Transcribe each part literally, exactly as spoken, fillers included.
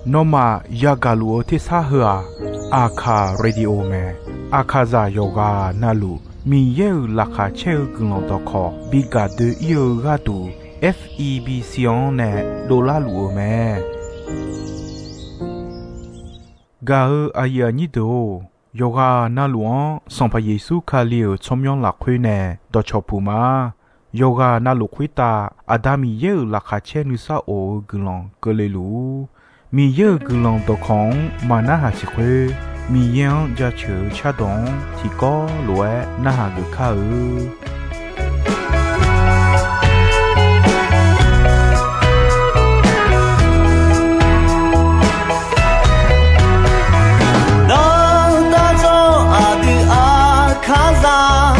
Nawmaf yagaq luf-eu tersar heu-aq, Aqkaq Radio mae. Aqkaqzaq yawqghaq navluf Miqyaer-euq laqkhaq caer-eu guiqlanq dawqkawq bi gaq doe-ir-eu gharduq, F E B C-anr nae dovlar luf-eu mae. Gaq-eu aqyuif aqnyir deuq-or, yawqghaq navluf-anr Sanqpaq Yeqsur Kali-euq tsawrmyanr lafkhoer nae dawqcawq puq ma. Yawqghaq navluf khoertav Aqda Miqyaer-euq laqkhaq caer nuisar of-eu guiqlanq keuvle luf-ur. Miqyaer-euq guiqlanq dawqkawq-anr maqnarhaq siq khoer, Miqyaer-anr jaceuq-eu cardawq-anr tiqkawv lof-aer narhaq geuf kar-eu. Danrtav dzawr-eu aqdui Aqkaqzaq,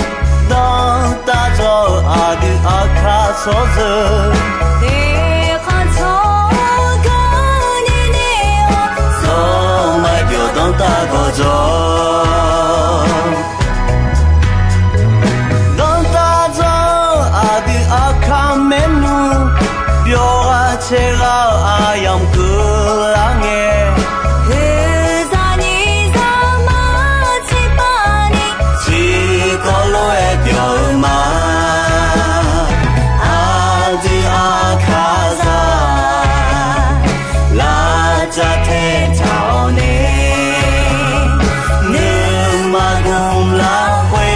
danrtav dzawr-eu aqdui Aqkaq tsawrjeuq, teqkhav tsawr-eu gar nae nae-awr, tsawrmyanr byawq danrtav gawqjawq. Danrtav dzawr-eu aqdui Aqkaq maernmr, byawq ghaq caer ghaq-eu aqyamq keuvlar ngae, heuzaq nyiq zaq mar tserpav ni, tiqkawv lof-aer byawq-eu ma. Aqdui Aqkaqzaq, lavcav taetaq-awr nae, nuima gmq lafkhoer,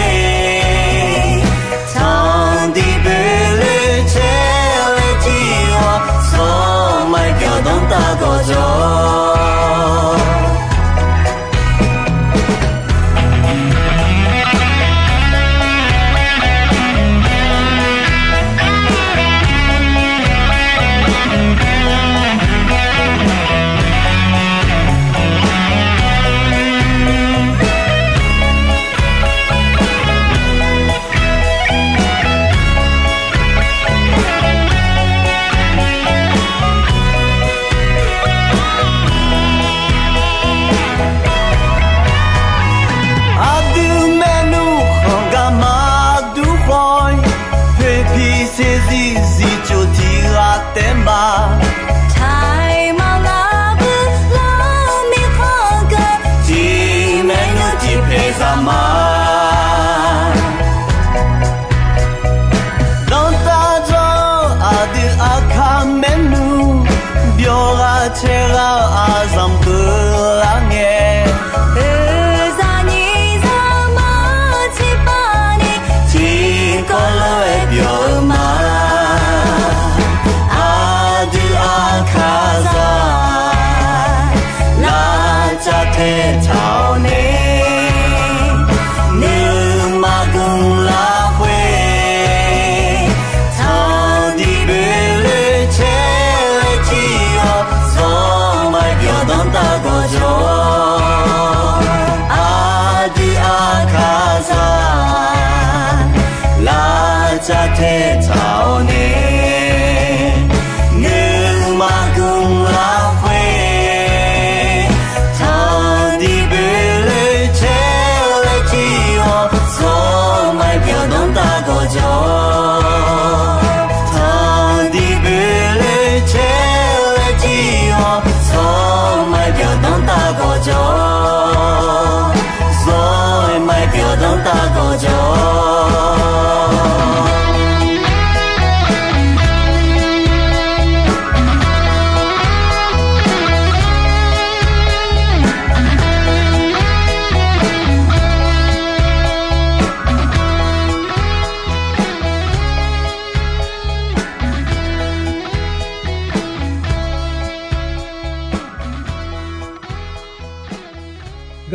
tanqdiq boeloe caer-aer jir-awr, tsawrmyanr byawq danrtav gawqjawq. Aqdui maernmr khanq gar maqdur khawf-ir, poeqpiq saeqzir zifcoq tiq ghaq taef ma. Taqmaq ngaq bui lanrmir khanq gar, tiq maernmr tiq paeq zaq ma. Danrtav dzawr-eu aqdui Aqkaq maernmr, byawq ghaq caer ghaq-eu aqzanq keuvlar ngae, heuzaq nyiq zaq mar tserpav ni, tiqkawv lof-aer byawq-eu ma. Aqdui Aqkaqzaq, lavcav taetaq-awr nae, nuima gmq lafkhoer, tanqdiq boeloe caer-aer jir-awr, tsawrmyanr byawq danrtav gawqjawq. Aqdui Aqkaqzaq, lavcav taetaq-awr nae, nuima gmq lafkhoer, tanqdiq boeloe caer-aer jir-awr, tsawrmyanr byawq danrtav gawqjawq. Tanqdiq boeloe caer-aer jir-awr, tsawrmyanr byawq danrtav gawqjawq. Tsawrmyanr byawq danrtav gawqjawq.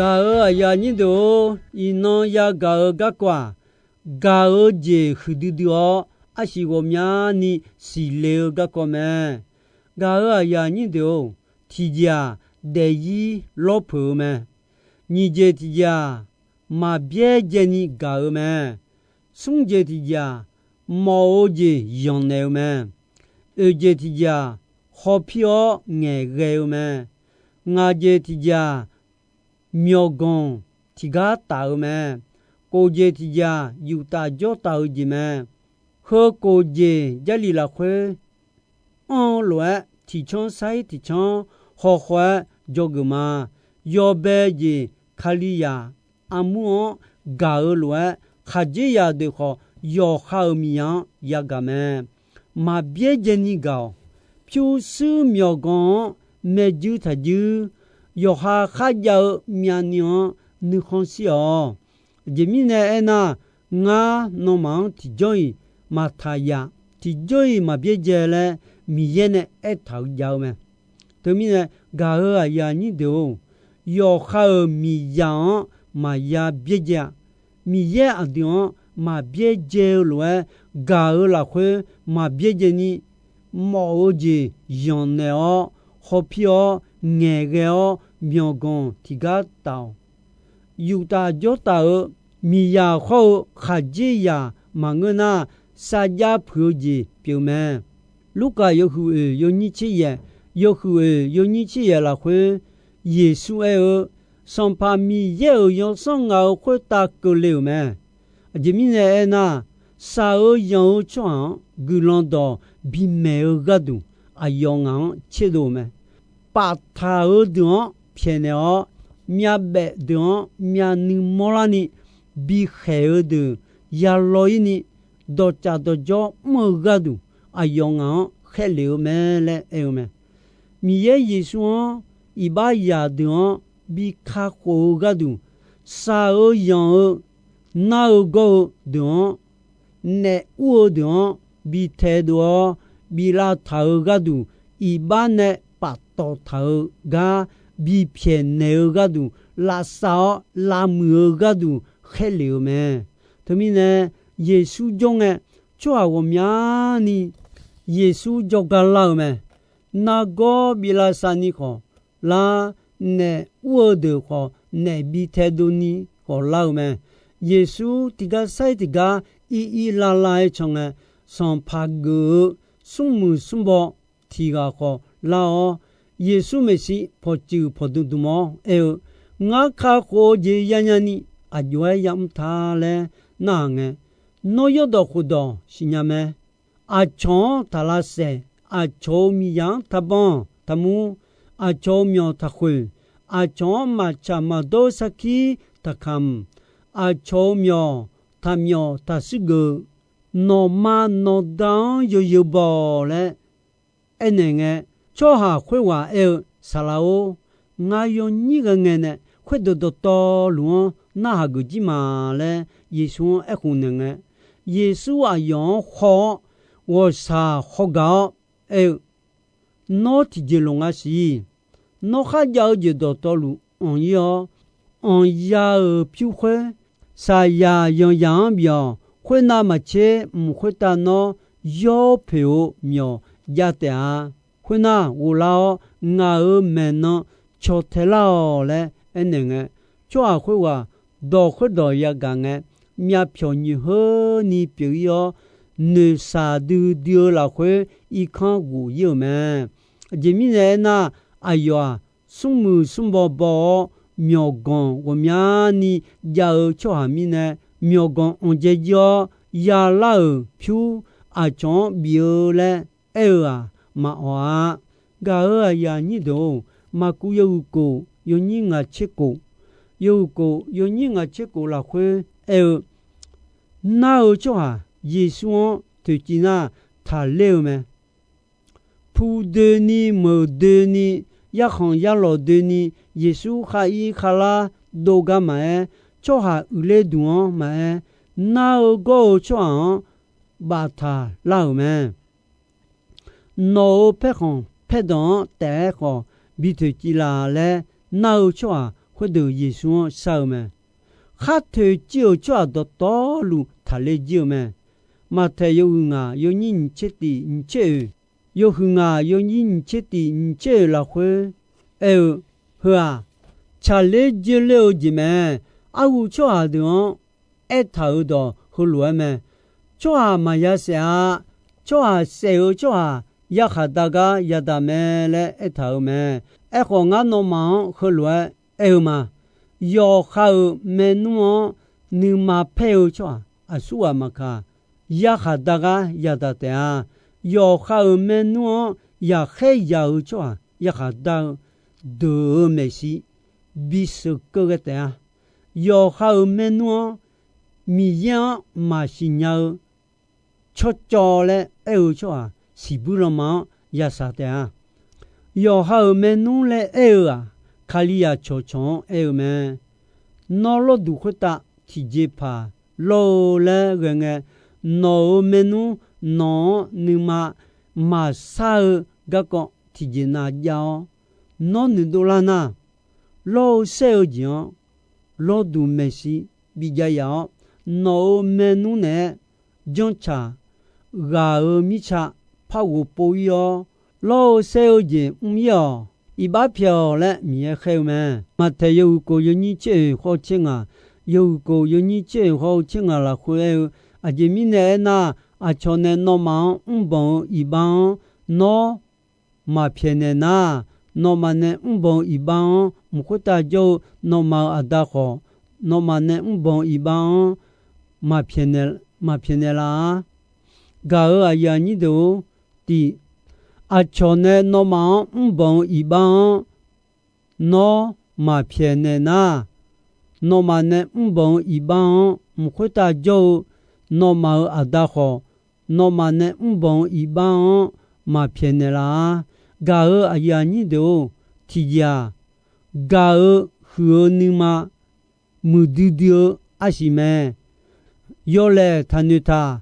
Gaq-euq aqyuif aqnyir deuq-or, iqnan yagaq-eu garkawv-aq, gaq-eu jeq huiqdui dui-awr, arsiq ghawqmyani siqle-eu garkawv mae. Gaq-euq aqyuif aqnyir deuq-or, tiqjeq-aq, daefzir lawrpeuq-eu mae. Nyiq jeq tiqjeq-aq, maqbyaer jaeni gaq-eu mae. Smr jeq tiqjeq-aq, mawf-eu jeq yanqnaeq-eu mae. Oeq jeq tiqjeq-aq, hawpir-awr ngaeqghae-eu mae. Ngaq jeq tiqjeq-aq, myawqganq tiqgar taf-eu mae. Kof jeq tiqjeq-aq, yuftaf jawrtaf-eu jeq mae. Heu kof jeq Jarlif lafkhoer anr-eu lof-aer tiqcanr sar-ir tiqcanr hawkhaw-aer dzawgeuf ma. Yawbae jeq Kalizaq armur-anr gaq-eu lof-aer, khaqdzerzaq deuq khawf yawqha-euq miqzaq-anr yagaq mae. Maqbyaerdzaeni gaq-awq. Pyurshuir myawqganq-anr maerjuir taqjuir. Yawqha kharjav-eu myavnuiv-anr nuikhanr shir-awq. Aqjeq mirnae aernar, ngar nawmaf-anr tiqjawr-iq maqtaq yaf, tiqjawr-iq maqbyaerdzae laer Miqyaer nae aertaq-eu jav-eu mae. Teumirnae, gaq-euq aqyuif aqnyir deuq-or, yawqha-euq miqzaq-anr maqya byaerdzae-a. Miqyaer aqdui-anr maqbyaerdzae-eu lof-aer gaq-eu lafkhoer maqbyaerdzaeni, mawf-eu jeq zanqnaeq-awr, hawpir-awr, ngaeqghae-awr, myawqganq tiqgar taf-awq. Yuftav jawrtaf-eu miqzaq hawr-eu khaqdzerzaq maqngeur nar, sarjax puiq-eu jeq pyeuf mae. Lurkaf yawhuiq oeq yawnyir tser yaef, yawhuiq oeq yawnyir tser yaef lafkhoer, Yeqsur aer-eu, Sanqpaq Miqyaer-euq yawsanr ngaq-euq khoertav keuvle-euq mae. Aqjeq mirnae aernar, shaq-eu yanq-eu tsawrhaq-anr guiqlanq dawq bimaeq-eu gharduq, aqyawf ngaq-anr tserdov-eu mae. Paftaq-eu deuq-anr pyaeqnaeq-awr, myavbaef deuq-anr myavnuiv mawrlarni, bikhaeq-eu deuq yalaw-ir ni, dawqtsaf dawqjawr mr-eu gharduq, aqyawf ngaq-anr khaerlef-eu mae laer aer-eu mae. Miqyaer Yeqsur-anr iqbax zaqdeuq-anr bi kakhof-eu gharduq, shaq-eu yanq-eu nar-eu gawr-eu deuq-anr, naef ur-eu deuq-anr bi taedov-awr, bif lavtaq-eu gharduq, iqbax nae paftawf taq-eu gar bipyaeq naeq-eu gharduq, lavsav-awr lavmuiq-eu gharduq khaerlef-eu mae. Teumirnae, Yeqsur jawr ngae, tsawrhaq ghawqmyani Yeqsur jawrgar lar-eu mae. Nargawr bi lavsav ni khawf lar, naef ur-eu deuq khawf naef bi taedov ni khawf lar-eu mae. Yeqsur tiqgar sar-ir tiqgar ir ir lar lar-aer can ngae, sanqpaq geuf-eu smrmuiq smrbaw tiq ghaq khawf lar-awr, Yeqsur maeqshi pawqtsuif pawqdmq dmq-awr aer-eu, Ngar kakhof-eu jeq yanya ni aqjox-aer yamr ta laer narhaq ngae, nawr yawrdawq khofdawq siqnya mae. Aqcawq-anr taq lavsaef, aqcawq-euq miqzaq-anr taqbanq taqmur, aqcawq-euq myawq taqkhoeq, aqcawq-anr maqtsaq maqdawr-eu sarkir taqkamq, aqcawq-euq myawq taqmyawf taqshuir geuf, nawqma nawqda-anr yawzeu baw-awq laer aernaeq ngae, tsawrhaq khoerghaq aer-eu, Saqlaq-or, ngar yawnyir ghae ngae nae khoerdeuq dawqtawvluf-anr narhaq geuf jir ma laer Yeqsur-anr aerkhof naeq ngae, Yeqsur aqyawf-anr haw-awr, ghawqshaq hawgaq-awr aer-eu, Nawr tiqjeq loq nga siq. Nawr kharjav-eu jeq dawqtawvluf anq-ir-awr, anqya-euq pyur khoer, saqyaq yanqzaq-anr bif-awq. Khoernav maqtser mq khoertav nawr yawr poeq-eu myawq jav taef-a. Khoernar, ghoflar-awr, ngaq-euq maeqnan caw tae lar-awq laer aernaeq ngae, tsawrhaq khoerghaq dawq khoerdawq yagaq ngae, myavpyawq nyiq heuni pyeuf-ir-awr, noeqshaq duidui-eu lafkhoer irkanr ghof-ir-euq mae. Aqjeq mirnae aernar, aqyawf-aq, smrmuiq smrbaw baw-awr, myawqganq ghawqmyani jav-eu tsawrhaq mirnae, myawqganq anqdzae jir-awr, yalar-euq pyur aqcawq-anr bif-eu laer aer-eu-aq, maqawq-a. Gaq-euq aqyuif aqnyir deuq-or, Maqkuv yawhuiq kof yawnyir ngaq tser kof, yawhuiq kof yawnyir ngaq tser kof lafkhoer aer-eu, nar-eu tsawrhaq Yeqsur-anr toeqciv nar, taqler-eu mae. Pu doeni, meuq doeni, yarkhanq yarlawq doeni, Yeqsur khar-ir kharlar dov gar maqaer, tsawrhaq uiqler duq-anr maqaer, nar-eu gawr-eu tsawrhaq-anr baftaq lar-euq mae. Nawq-euq paerkhanq paerdanq-anr taef-aer khawf bi toeqciv laf laer nar-eu tsawrhaq khoerdeuq Yeqsur-anr shar-eu mae. Khar toeqciv-euq tsawrhaq dawqtawvluf taqler jir-eu mae. Maqtaeq yawhuiq ngaq yawnyir nyiq tser tiq nyiq tser oeq, yawhuiq ngaq yawnyir nyiq tser tiq nyiq tser oeq lafkhoer aer-eu, Heu-aq, tsaqler dzoerler-eu jeq mae. Arhu tsawrhaq deuq-anr aertaq-euq dawq heulof-aer mae. Tsawrhaq maqya saef-a. Tsawrhaq saef-eu tsawrhaq yarkhaq dar gar yadaq mae laer aertaq-euq mae. Aerkhawf, ngar nawmaf-anr heulof-aer aer-eu ma. Yawqha-euq maernmr-anr nuima paer-eu tsawrhaq aqsurghaq maqkaq, yarkhaq dar gar yadaq taef-a. yawqha-euq maernmr-anr yaqkhaer yaq-eu tsawrhaq yarkhaq dar-eu deuq-euq maeqshi bisheuq keuv ghae taef-a. Yawqha-euq maernmr-anr Miqyaer-anr maqsiq nya-eu tsawrcawv laer aer-eu tsawrhaq siqbuir lanma-anr yashaq taef-a. Yawqha-euq maernmr laer aer-eu-aq, Kalizaq cawqcawq-anr aer-eu mae. Nawr lawrduq khoertav tiqjeqpaq lawr-eu laer ghae ngae, nawq-euq maernmr nawq-anr nuima maqsar-eu garkawv tiqjeq nav jav-awr, nawr noeqdov lar nar, lawr-eu saer-eu jeq-anr lawrduq maeqshi bijav yaf-awr, nawq-euq maernmr naeq-aer janrtsaq ghaq-euq mirtsa par ghof pov-ir-awr, lawr-eu saer-eu jeq mr-ir-awq, iqbax pyaeq-awq laer Miqyaer khaer-eu mae. Maqtaeq yawhuiq kof yawnyir tser oeq khawr tser ngaq, yawhuiq kof yawnyir tser oeq khawr tser ngaq lafkhoer aer-eu, aqjeq mirnae aernar, aqcawq nae nawmaf-anr mrbanq-eu iqbax-anr nawr maqpyaeqnaeq nar, nawmaf nae mrbanq-eu iqbax-anr mq khoertav jawr-eu nawmaf-euq Aqda khawf, nawmaf nae mrbanq-eu iqbax-anr maqpyaeqnaeq, maqpyaeqnaeq laf-ar. Gaq-euq aqyuif aqnyir deuq-or, tiq, aqcawq nae nawmaf-anr mrbanq-eu iqbax-anr nawr maqpyaeqnaeq nar, nawmaf nae mrbanq-eu iqbax-anr mq khoertav jawr-eu nawmaf-euq Aqda khawf, nawmaf nae mrbanq-eu iqbax-anr maqpyaeqnaeq laf-ar. Gaq-euq aqyuif aqnyir deuq-or, tiqjeq-aq, gaq-eu huiq-eu nuima muiqdui dui-eu arsiq mae. Yawlaeq taqnoeq taq,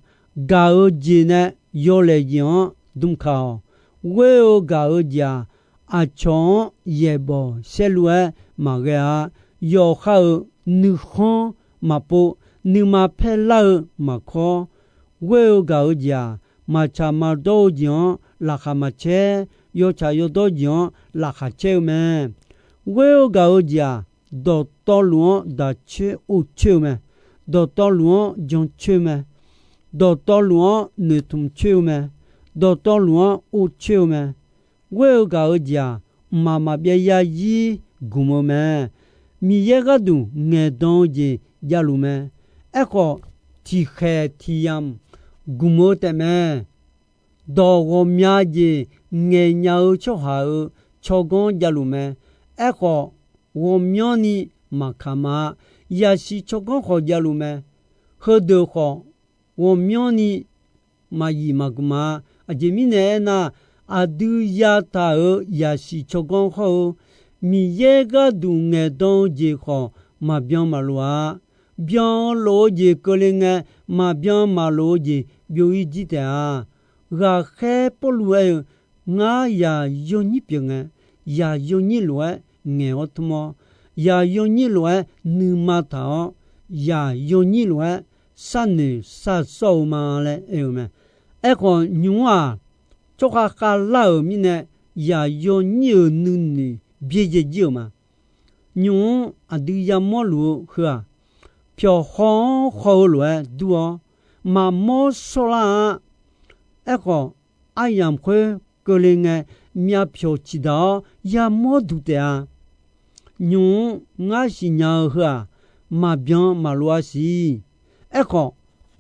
gaq-eu jeq nae yawlaeq jeq-anr dmkaq-awq. Ghoer-eu gaq-eu jeq-aq, aqcawq-anr yaeqbawq saerlu-aer maqghae-a. Yawqha-euq nuikhanr maqpov, nuima paerlar-eu maqkawr. Ghoer-eu gaq-eu jeq-aq, maqtsaq maqdawr-eu jeq-anr laqkhaq maqcaer, yawtsaq yawdawr jeq-anr laqkhaq caer-eu mae. Ghoer-eu gaq-eu jeq-aq, dawqtawvluf-anr daq coer or coer-eu mae. Dawqtawvluf-anr jan coer-eu mae. Dawqtawvluf-anr noeqtmq coer-eu mae. Dawqtawvluf-anr or coer-eu mae. Ghoer-eu gaq-eu jeq-aq, mqmaq maqbyav yarzir gmq-eu mae. Miqyaer gharduq ngaeqdan-eu jeq javluf mae. Aerkhawf, tiqkhaeq tiq yamq gmq-eu taefmae. Dawq ghawqmya jeq ngaeqnya-eu tsawrhaq-euq tsawrganr javluf mae. Aerkhawf, ghawqmyanrni maqkaq ma-a. Yaqsiq tsawrganr khawf javluf mae. Heudeuq khawf, ghawqmyanrni maqyif maqgmq-a. Aqjeq mirnae aernar, aqdui yataq-euq yaqsiq tsawrganr hawr-eu, Miqyaer gharduq ngaeqdan-eu jeq khawf maqbyan maqlof-a. Byan-eu lof-eu jeq keuvle ngae, maqbyan maqlof-eu jeq byov-ir jir taef-a. Ghaqkhaer Pawrluv aer-eu, Ngar yaq yawnyir pyeuf ngae, yaq yawnyir lof-aer ngaeq-awr tmr-awr, yaq yawnyir lof-aer nuima taq-awr, yaq yawnyir lof-aer sharnoeq shar sawr-eu ma laer aer-eu mae. Aerkhawf, nymq-mr-aq, tsawrkhav khavlar-euq mirnae, yaq yawnyir-euq nuinoeq byaerdzae jir-euq ma. Nymq-mr aqdui yamawr luf-eu heu-aq, pyawq haw-anr haw-eu lof-aer dur-awr, maqmawr shawrlar-a. Aerkhawf, aryamq khoer keuvle ngae, myavpyawq ciqdaq-awr yamawr duq taef-a. Nymq-mr ngar siqnya-eu heu-aq, maqbyan maqlof-a siq. Aerkhawf,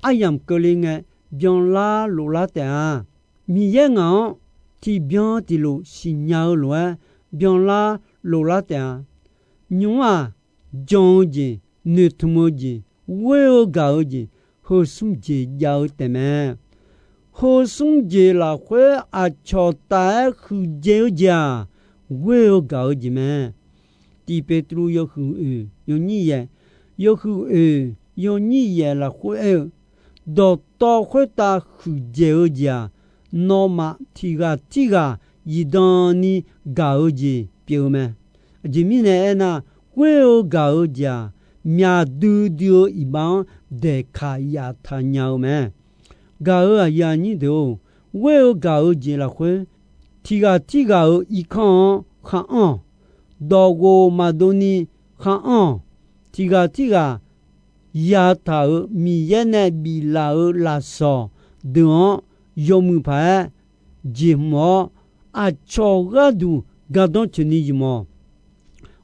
aryamq keuvle ngae, byanlar loflar taef-a. Miqyaer ngaq-anr tiqbyan tiqlof siqnya-eu lof-aer, byanlar loflar taef-a. Nymq-mr-aq, jan-eu jeq, noeqtmq-eu jeq, ghoer-eu gaq-eu jeq, heu smr jeq jav-eu taefmae. Heu smr jeq lafkhoer aqcawq taf-aer huiqdzaeq-eu jeq-aq, ghoer-eu gaq-eu jeq mae. Tiq Peqtruv yawhuiq oeq yawnyir yaeq, yawhuiq oeq yawnyir yaeq lafkhoer aer-eu, dawqtawv khoertav huiqdzaeq-eu jeq-aq, nawmaf tiq ghaq tirghaq zifdan ni gaq-eu jeq pyeuf-eu mae. Aqjeq mirnae aernar, ghoer-eu gaq-eu jeq-aq, myaq duidui-eu iqbax-anr daeqkaq yaftaq nya-eu mae. Gaq-euq aqyuif aqnyir deuq-or, ghoer-eu gaq-eu jeq lafkhoer, tiq ghaq tirghaq-euq irkanr-anr khar anr-awq. Dawqghof maqdov ni khar anr-awq. Tiq ghaq tirghaq yataq-euq Miqyaer nae biflaf-euq lafsawq deuq-anr yawmuiq paq-aer jeqhmq-awr, aqcawq gharduq gardanr tsoeqni ymq-awq.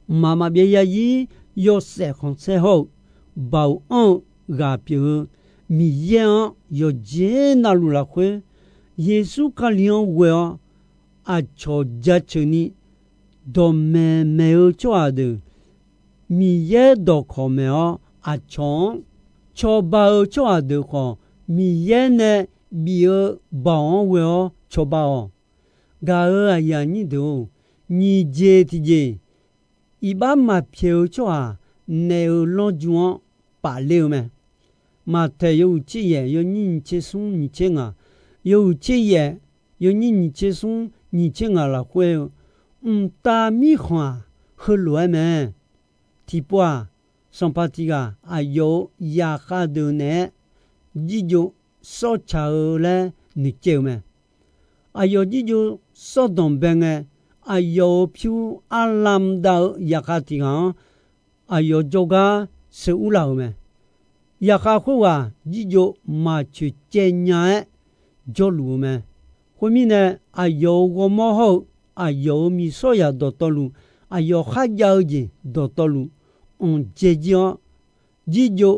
Mqmaq maqbyav zarzir yawshaef khanqsaer hawr-eu, baoq anr-eu ghaq pyeuf-eu Miqyaer-anr yawqjeq navluf lafkhoer, Yeqsur Kali-anr ghoe-awr aqcawq jaceuq ni dawqmaeq maeq-eu tsawrhaq deuq, Miqyaer dawqkawq maeq-awr aqcawq-anr cawba-eu tsawrhaq deuq khawf, Miqyaer nae bif-eu baoq-anr ghoe-awr cawba-awq. Gaq-euq aqyuif aqnyir deuq-or, nyiq jeq tiqjeq iqbax maqpyaeq-eu tsawrhaq naef-euq lanrju-anr pafler-eu mae. Maqtaeq yawhuiq tser yaef yawnyir nyiq tser smr nyiq tser ngaq, yawhuiq tser yaef yawnyir nyiq tser smr nyiq tser ngaq lafkhoer-eu, mqtav mirkhanq-aq, heulof-aer mae. Tiqpov-aq, sanqpaq tiq ghaq aqyawf-euq zaqkhav deuq naeq-aer jirjov sawrcaq-eu laer noeqcaev-eu mae. Aqyawf jirjov sawrdanq bae ngae, aqyawf-euq pyur arlam dav-eu zaqkhav tiq ghaq-anr aqyawf jawrgar sheuqur laf-euq mae. Zaqkhav khoerghaq jirjov maqcoeq caev nya-aer jawrluf-eu mae. Khoermirnae, aqyawf-euq ghawrmawr hawr-eu aqyawf-euq miqsawryaq dawqtawvluf, aqyawf kharjav-eu jeq dawqtawvluf anqdzae jir-awr, jirjov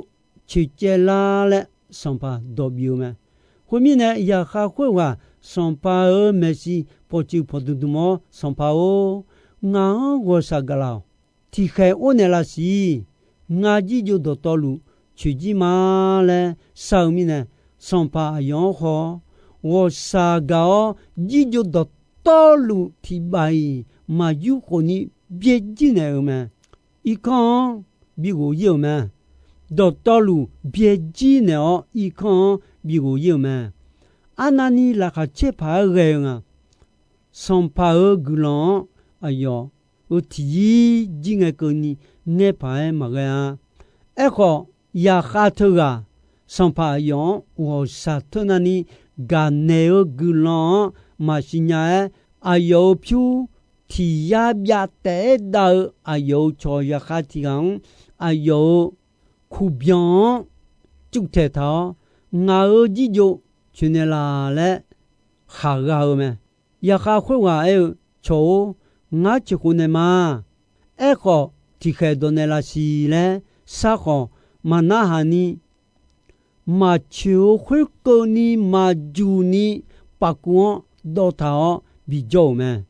coeqcaev lar laer sanqpaq dawq bif-eu mae. Khoermirnae, zaqkhav khoerghaq sanqpaq-euq maeqshi pawqtsuif pawqdmq dmq-awr, Sanqpaq-or, ngaq-anr ghawqshaq gaqlaf-awq. Tiqkhaeq or naeqlaf siq. Ngar jirjov dawqtawvluf coeq jir ma laer shar-eu mirnae, sanqpaq aqyawf-anr haw-awr, ghawqshaq gaq-awr jirjov dawqtawvluf tiq baf-iq maq yurkhof ni byaerdzer naeq-euq mae. Irkanr-anr bi ghof ir-euq mae. Dawqtawvluf byaerdzer naeq-awr irkanr-anr bi ghof ir-euq mae. Arnavni laqkhaq caer paq-aer ghae-eu nga. Sanqpaq-euq guiqlanq-anr aqyawf-euq tiqyir jir ngae keuvni ngaer paq-aer maqghae-a. Aerkhawf, zaqkhav teughaq sanqpaq aqyawf-anr ghawqshaq teunavni gaqnaeq-eu guiqlanq-anr maqsiq nya-aer, aqyawf-euq pyur tiq yar byav taef-aer dav-eu aqyawf-euq cawq zaqkhav tiq ghaq-anr aqyawf-euq kuqbyan-anr cuvtaeq taq-awr, ngaq-euq jirjov coeqnaeq laf laer khaqgha-eu mae. Zaqkhav khoerghaq aer-eu, Cawq-or, ngar coeqkhof naeq ma. Aerkhawf, tiqkhaeq dawq naeqlaf siq laer shar khawf, maqnarhaq ni maqcoeq-eu khoerkeuvni maqjuq ni pafkuv-anr dawv taq-awr bijawr-euq mae.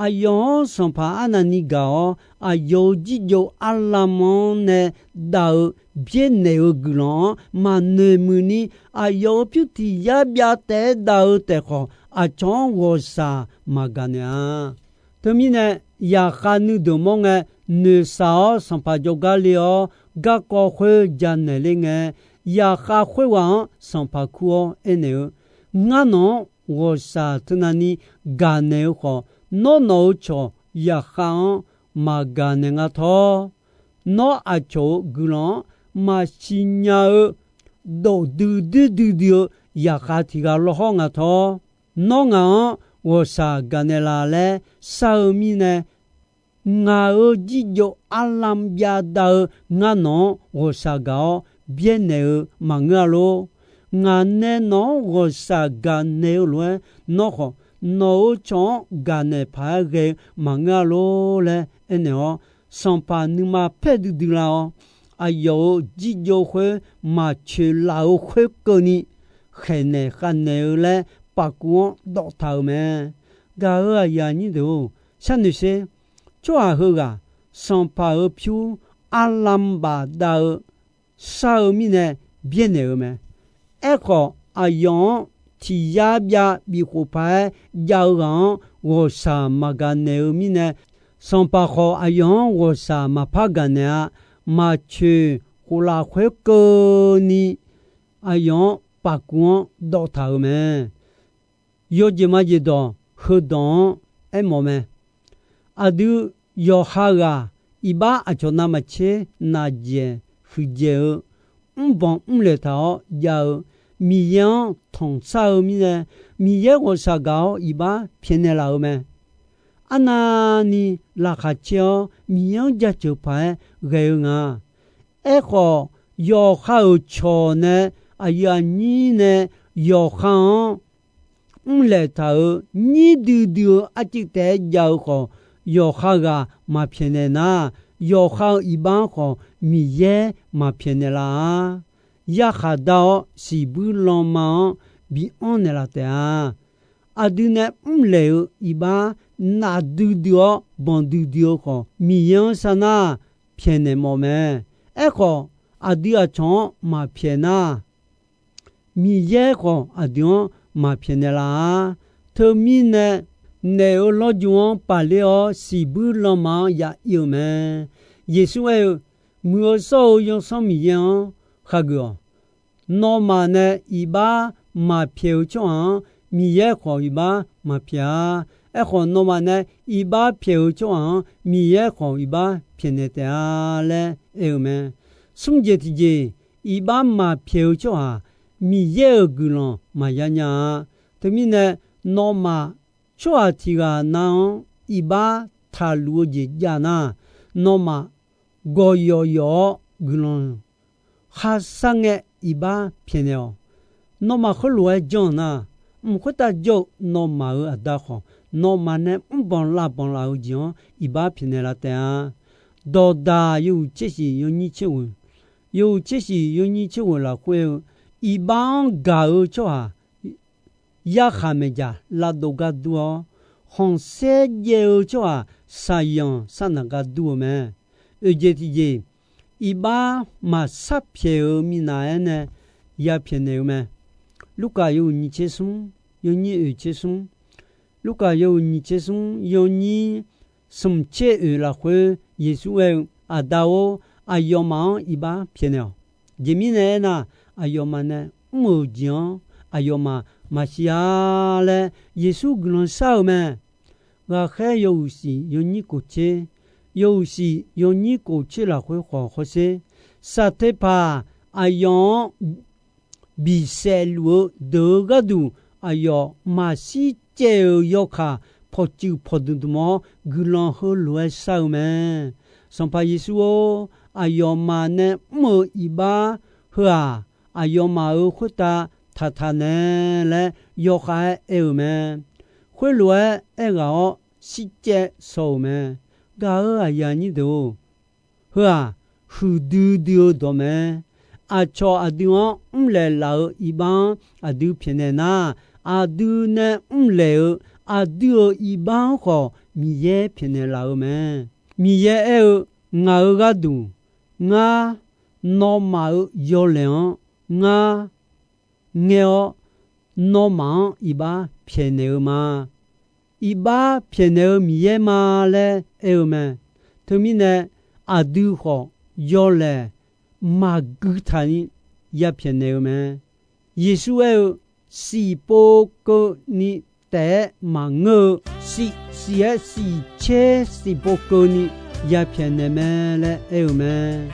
Aqyawf-anr sanqpaq arnavni gaq-awr, aqyawf-euq jirjov arlam-anr nae dav-eu byaernaeq-eu guiqlanq-anr maqnoeq muiq ni, aqyawf-euq pyur tiq yar byav taef-aer dav-eu taef khawf, aqcawq-anr ghawqshaq maqgaq naeq-a. Teumirnae, zaqkhav nuideuq mawr ngae, noeqshaq-awr sanqpaq jawrgar le-awr, garkawv khoer janaeq le ngae, zaqkhav khoerghaq-anr sanqpaq kur-awr aernaeq-eu, Ngar nawq-anr ghawqshaq teunavni gaqnaeq-eu khawf, nawr nawq-euq cawq zaqkhav-anr maqgaq naeq nga tawr. Nawr aqcawq-euq guiqlanq-anr maqsiq nya-eu dawqdui duidui dui-eu zaqkhav tiq ghaq lawrhawr nga tawr. Nawr ngaq-anr ghawqshaq gaqnaeq laf laer shar-eu mirnae, ngaq-euq jirjov arlam byavdav-eu ngar nawq-anr ghawqshaq gaq-awr byaernaeq-eu maqngeur-a lor. Ngaq nae nawq-anr ghawqshaq gaqnaeq-eu lof-aer, nawr khawf nawq-euq cawq-anr gaqnaeq paq-aer ghae-eu maqngeur-a lor laer aernaeq-awr, sanqpaq nuima paer duidui lar-awr, aqyawf-euq jirjov khoer maqcoeq laf-eu khoerkeuvni khaeqnaeq khavnaeq-eu laer pafkuv-anr dawv taq-euq mae. Gaq-euq aqyuif aqnyir deuq-or, sharnoeq sher. Tsawrhaq heughaq sanqpaq-euq pyur arlam bafdav-eu shar-eu mirnae byaernaeq-eu mae. Aerkhawf, aqyawf-anr tiq yar byav bifkhof paq-aer jav-eu ghaq-anr ghawqshaq maqgaq naeq-eu mirnae, sanqpaq khawf aqyawf-anr ghawqshaq maqpar gaqnaeq-a. Maqcoeq khof lafkhoer keuvni aqyawf-anr pafkuv-anr dawv taq-euq mae. Yawjeq majeq dawq heudawq-anr aermawf mae. Aqdui yawqha ghaq iqbax aqcawq navmaqtser naqjaeq huiqdzaeq-eu mrbanq mrlaeq taq-awr jav-eu Miqyaer-anr tanqshar-eu mirnae, Miqyaer ghawqshaq gaq-awr iqbax pyaeqnaeq laf-eu mae. Arnavni laqkhaq caer-awr Miqyaer-anr jaceuq paq-aer ghae-eu nga. Aerkhawf, yawqha-euq cawq nae aqyuif aqnyir nae yawqha-anr mrlaeq taq-euq nyir duidui-eu arcuiv taef-aer jav-eu khawf, yawqha ghaq maqpyaeqnaeq nar, yawqha-euq iqbax-anr khawf Miqyaer maqpyaeqnaeq laf-a. Yarkhaq dar-awr siqbuir lanma-anr bi anr naeqlaf taef-a. Aqdui nae mrlaeq-eu iqbax nafdui dui-awr banqdui dui-eu khawf, Miqyaer-anr sar nar pyaeqnaeq mawf mae. Aerkhawf, aqdui aqcawq-anr maqpyaeq nar, Miqyaer khawf aqdui-anr maqpyaeqnaeq laf-a. Teumirnae, naef-euq lawrju-anr paqler-awr siqbuir lanma-anr ya ir-eu mae. Yeqsur aer-eu, Muiq-eu shawr-eu Yawsanr Miqyaer-anr khageuf-awq. Nawmaf nae iqbax maqpyaeq-eu tsawrhaq-anr, Miqyaer khawf iqbax maqpyaeq-a. Aerkhawf, nawmaf nae iqbax pyaeq-eu tsawrhaq-anr, Miqyaer khawf iqbax pyaeqnaeq taef-a laer aer-eu mae. Smr jeq tiqjeq, iqbax maqpyaeq-eu tsawrhaq, Miqyaer-euq guiqlanq maqya nya-a. Teumirnae, nawmaf tsawrhaq tiq ghaq nav-anr iqbax taqluf-eu jeq jav nar, nawmaf gawqyawf yawf-awr guiqlanq kharshar ngae iqbax pyaeqnaeq-awq. Nawmaf khoerlof-aer janr nar, mq khoertav jawr-eu nawmaf-euq Aqda khawf, nawmaf nae mrbanq lavbanq laf-eu jeq-anr iqbax pyaeqnaeq laf taef-a. Dawqdaq yawhuiq tser shiq yawnyir tser ghoeq, yawhuiq tser shiq yawnyir tser ghoeq lafkhoer-eu, iqbax-anr gaq-eu tsawrhaq yarkhaq maeqjaq lavdov gar dur-awr, khanqsaer jaev-eu tsawrhaq shaqzanq sarnaq gar dur-eu mae. Oeq jeq tiqjeq, iqbax maqsar pyaeq-eu minav-aer nae ya pyaeqnaeq-eu mae. Lurkaf yawhuiq nyiq tser smr, yawnyir oeq tser smr, Lurkaf yawhuiq nyiq tser smr, yawnyir smq tser oeq lafkhoer Yeqsur aer-eu, Aqda-or, aqyawfmaf-anr iqbax pyaeqnaeq-awq. Aqjeq mirnae aernar, aqyawfmaf nae mr-euq jeq-anr aqyawfmaf maqsiq-a laer Yeqsur guiqlanq shar-eu mae. Ghaqkhaer yawhuiq shiq yawnyir kof tser, yawhuiq shiq yawnyir kof tser lafkhoer khawf hawsher, saqteqpaq aqyawf-anr bisaef luf-eu deuq-eu gharduq, aqyawf maqshir caev-euq yawkaq pawqtsuif pawqdmq dmq-awr guiqlanq heulof-aer shar-eu mae. Sanqpaq Yeqsur-or, aqyawfmaf nae mr-euq iqbax heu-aq, aqyawfmaf-euq khoertav taqtaq nae laer yawkhav-aer aer-eu mae. Khoerlof-aer aerghaq-awr shircaev shaw-euq mae. Gaq-euq aqyuif aqnyir deuq-or, heu-aq, huiqdui dui-eu dawq mae. Aqcawq aqdui-anr mrlaeq laf-euq iqbax-anr aqdui pyaeqnaeq nar, aqdui nae mrlaeq-eu aqdui-euq iqbax-anr khawf Miqyaer pyaeqnaeq laf-eu mae. Miqyaer aer-eu, Ngaq-euq gharduq ngar, nawmaf-euq yawlaeq-anr ngar ngaer-awr, nawmaf-anr iqbax pyaeqnaeq-eu ma. Iqbax pyaeqnaeq-eu Miqyaer ma laer aer-eu mae. Teumirnae, aqdui khawf yawlaeq maqgui taq ni ya pyaeqnaeq-eu mae. Yeqsur aer-eu, Siqpov keuvni taef-aer maqngeur-eu, siq siq-aer siqcaer siqpov keuvni ya pyaeqnaeq mae laer aer-eu mae.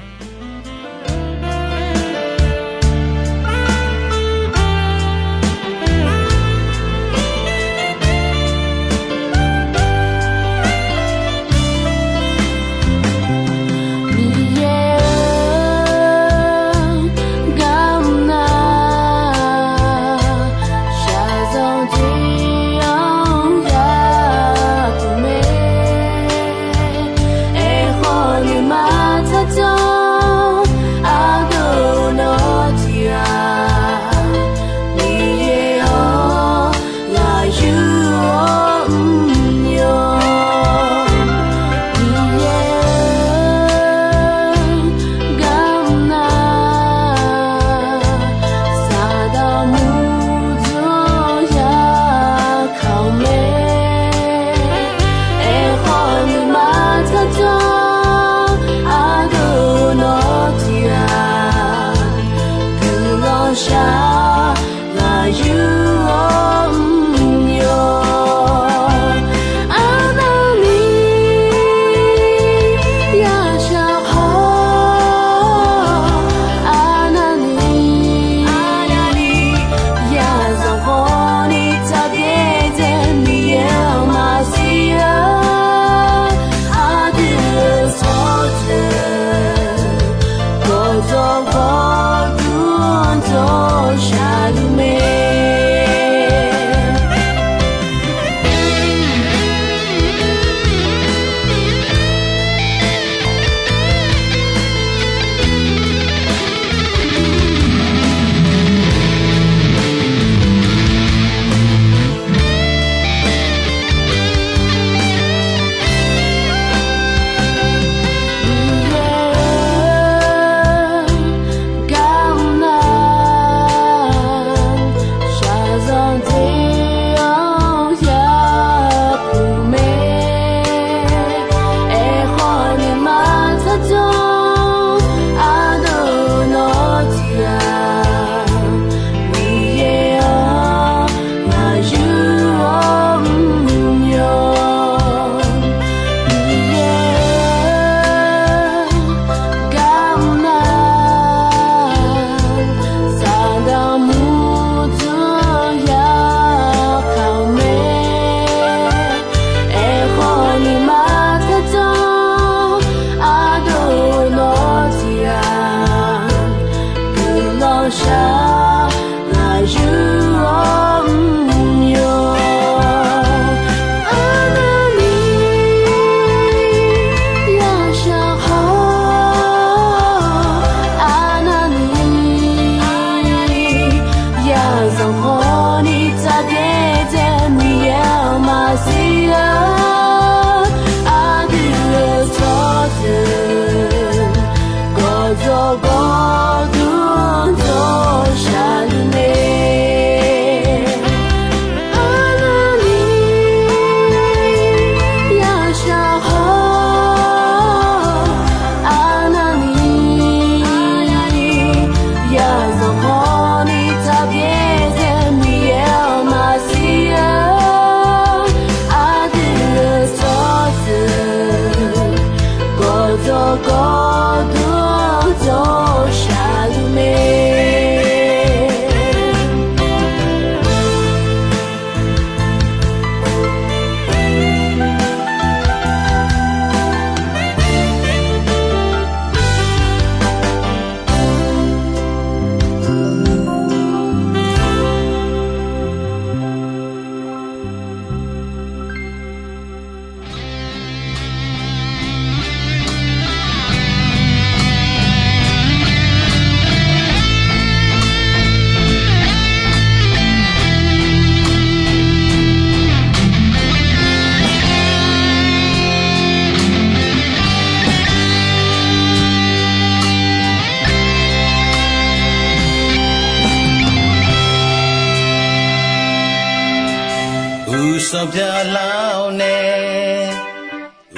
Awr nae,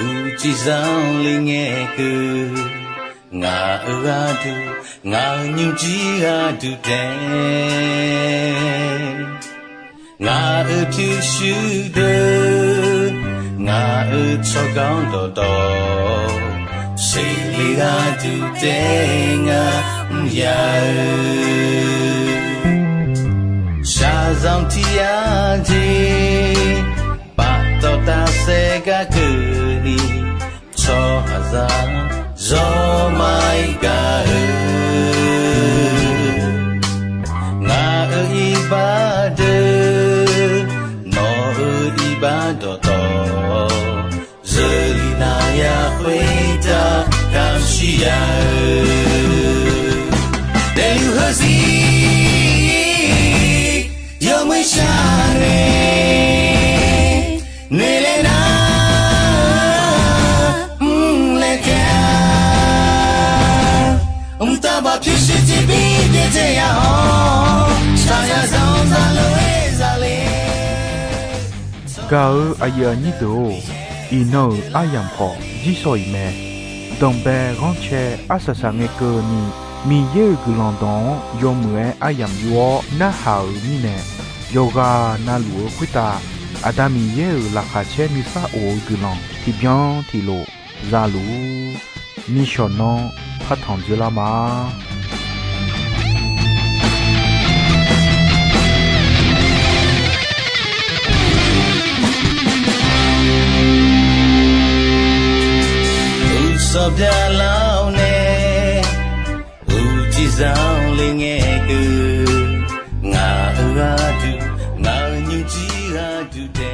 uqcif zanqler ngae keuv, ngaq-euq gharduq, ngaq-euq nymrjir gharduq taef, ngaq-euq pyurshuir deuq, ngaq-euq tsawrganr dawqtawv, seqle gharduq taef ngar mr ya-eu, shaqzanq tiq yar jeq, paftawf tafsaef gar keuvni, tsawrhaqzaq zawr ma-ir gar-eu, ngaq-euq iqbax deuq, nawq-euq iqbax dawqtawv, zeurlif nav ya khoertav kamq shir ya-eu, daefluf heuzir yawmuiq shar nae, noeqlaer nar mrlaer taef-a, mqtav baq pyurshuir tiqbir byaerdzae ya-awr, shaqzanq zaqlof-aer zale. Gaq-eu aqyuif aqnyir deuq-or, iqnan-euq aryamq khawf jirshaw-iq mae. Danqbae ghanrcae arsaq saq ngae keuvni, Miqyaer-euq guiqlanq dawq-anr yawmuiq-aer aryamq yur-awr narhaq-euq mirnae, yawqghaq navluf-eu khoertav Aqda Miqyaer-euq laqkhaq caer nuisar of-eu guiqlanq tiqbyan tiqlof zaluf-ur. Nishawq nanr partanq dzeurlar ma. Uqsawq byaqlar-awr nae, uqcif zanqler ngae keuv, ngaq-euq gharduq, ngaq-euq nymrjir gharduq taef